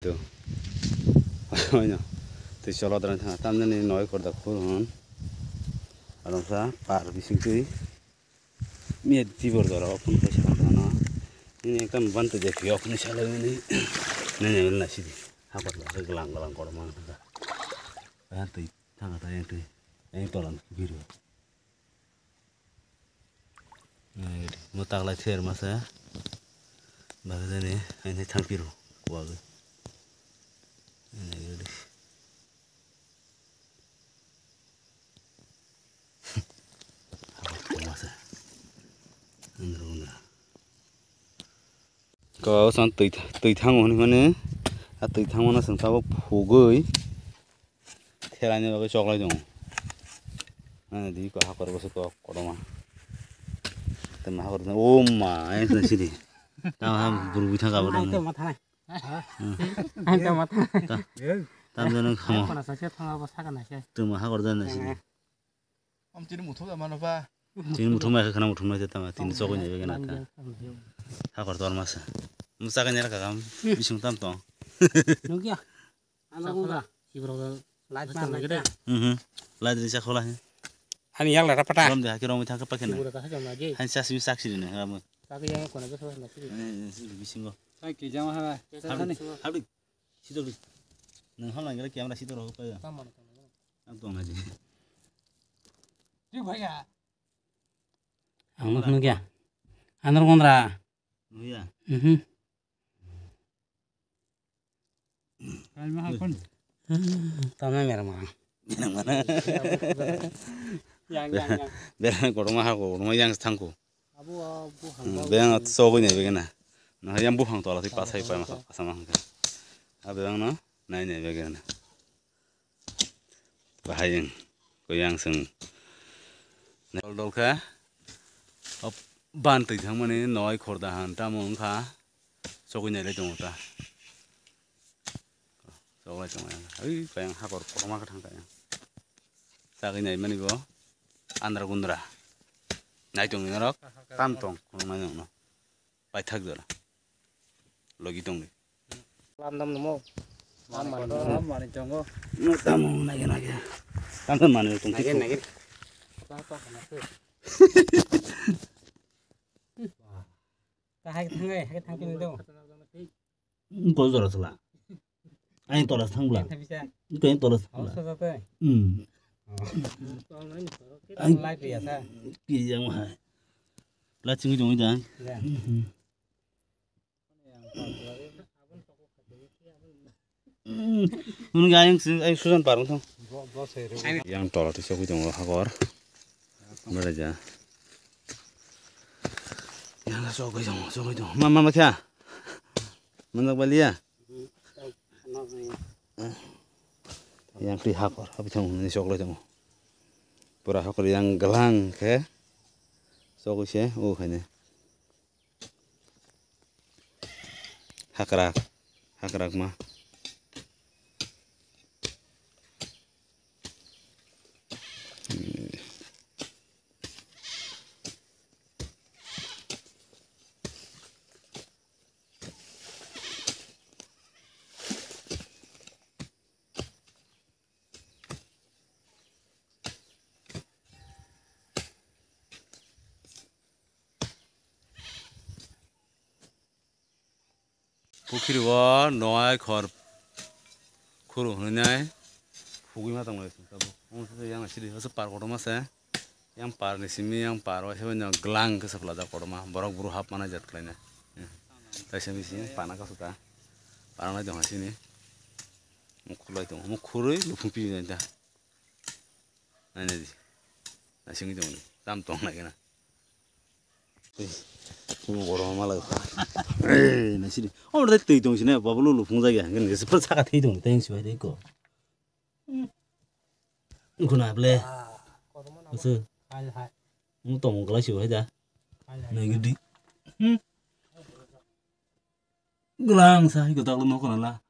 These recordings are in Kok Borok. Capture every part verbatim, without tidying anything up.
To. Oino. Twi cholo dran thang. Tamnani noi korda khur hwn. Arongsa par bising twi. Miya tibor dora ophun kaisa hwn thangna. Ini ekdam ban twi jephi ophun salai ini. Nene na sidi. Hakot la glang glang kor mang thangka. Ba twi thangka ta yang twi. Yang tolan biru. Mo taklai ther masa. Bagajani, ini thang biru. Kuwagwi. Ini gede. Masa. Indra undra. Ko san twi twi thango hwnwi mani. A twi thango na sengsa bo phugwi. Thelani bagwi choklai tongo. Ani di ko hakor bwswk kok kotorma. Tei ma hakor o ma, ayang sini sini. Tamo ham burubui thang kabo Ang tong. Tong ma thanai. Ang tong ma thanai. Tam jani khamo. Kono sa se thang abo saka na se. Tamo hakor jani sini. Am chini muthung da mano ba. Chini muthung mai khana muthung mai tama tini chokoi nai begena ka. Hakor tor masa. Musa ka nyara ka kam. Bisung tam tong. Nugya. Ano kung ka. Ibro light man light. Mhm. Light ri sa khola he. Hani yang la rapata. Rom de ha ki rom thang ka pakena. Ibro ka ha jam na je. Han sa simi sak siri na ha mo. Ka ki yang kono ka sa na siri. Eh, siri bisingo. Hai ki jama ha. Habdi. Habdi. Sitor di. Nang hal nang kira camera sitor ho pa ya. Tam man. Ang tong na je. Tik bhaiya. Ang nuk nuk ya. Anor kondra. Nuk ya. Mhm. Kal ma hakon. Tama mera ma. Yang yang yang. Bera korma ha korma yang thangko. Abo abo hang. Beng sogoi ne begena. Na yang buphang tola ti pasai pai ma pasama hangka. Abeng no nai ne begena. Bahai wng, koi yang swng. Dol dol khe, o ban twi thangmani noi khorda han tamo wngkha, chogwi nailai tongo ta. Choklai tongo yang, ui kayang hakor kotorma khe thangkha yang. Chagwi naimani bo andra gundra. Nai tongni norok, tam tong, khulumnai nokno. Paithak jora. Logi tongdi. Lam dam namo. Lam man. Lam man tongo. No tamo nage nage. Tam tam mane tong. Nage nage. Pa pa kana se. Ka hai thang hai, hai thang kini do. Ko jora sala. Ain tola thang bla. Bisa. Ko ain tola thang bla. Sosa te. Hmm. Ain light ya sa. Ki yang hai. La chingwi jong da. Ya. Hwnwi ayang ayang susan parwng thang. Yang tola twi sogwi tongo hakor. Mara ja. Yang sogwi tongo, sogwi tongo. Ma ma ma kya? Manjak baliya. Yang twi hakor, abi thang ni soklai tongo. Pura hakor yang glang khe sogwi se o khaine. Hakrak, hakrak ma. Pukhiri o noai khor khuru hwnwi nai phugwi ma tonglai tabuk. Omo se yang sidi hose par kotorma se. Yang par ni simi yang par o se glang khe saplajak kotorma. Borok buru hap mana jat khlaina. Taisa misi pana kasu ta. Pana nai tong sini. Mukhulai tong. Mukhurui luphung pi nai ta. Nai nai di. Nai singwi tong ni. Tam tong nai kena. Tei, tei borok ma lai. Ei, nai sidi. Omo tei twi tong sini, babo lulu phung jagya. Hingke nai sipra saka thei tong, tei sui dei ko. Khuna ble. Ase. Hai hai. Mu tong glai sui da. Hai hai. Nai gidi. Hmm. Glang sa, iko taklo nokho nala.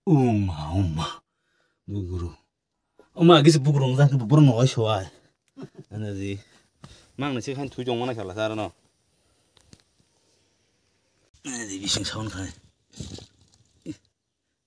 Uma, uma. Buguru. Uma, gisi buguru ngajak, buguru no oi soai. Ana di. Mang na si khan thui jong mana khala sar no. Ana di bising sound khai.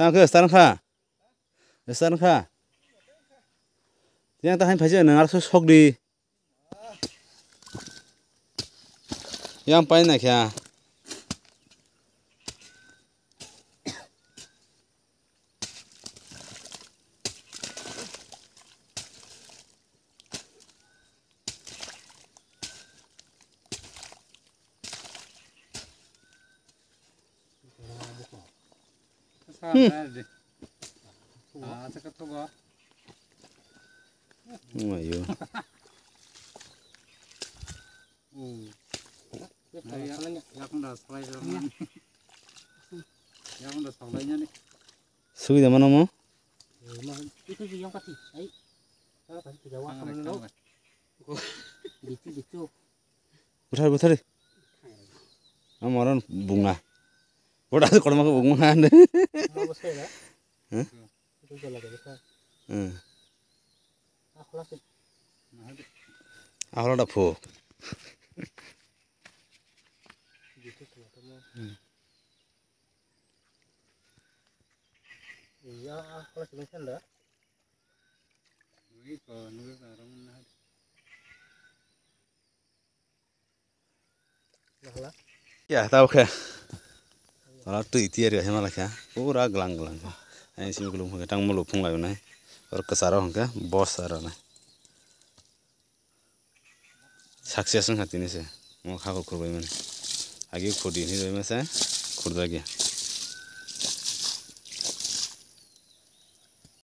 Tang khe stan kha. Stan kha. Yang ta hain phaisa nang ar sok di. Yang pai na kya. Hmm. Ayo. Sugui da mano mo? Buthar, buthar. Amo oro bunga. Boda korma ko bunga ande. Huh? Itu jalan dari sana. Hmm. Aholo da phu. Ya, tau khe. Wala twi tiyar ya hema lakha. Pura glang glang kha. Ai simi kulung khe tang mulu phung lai nai. Or kasaro hwnkhe boss aro nai. Success wngkha tini se. Mo kha khur bai mani. Agi khudi ni bai masa. Khur dagi.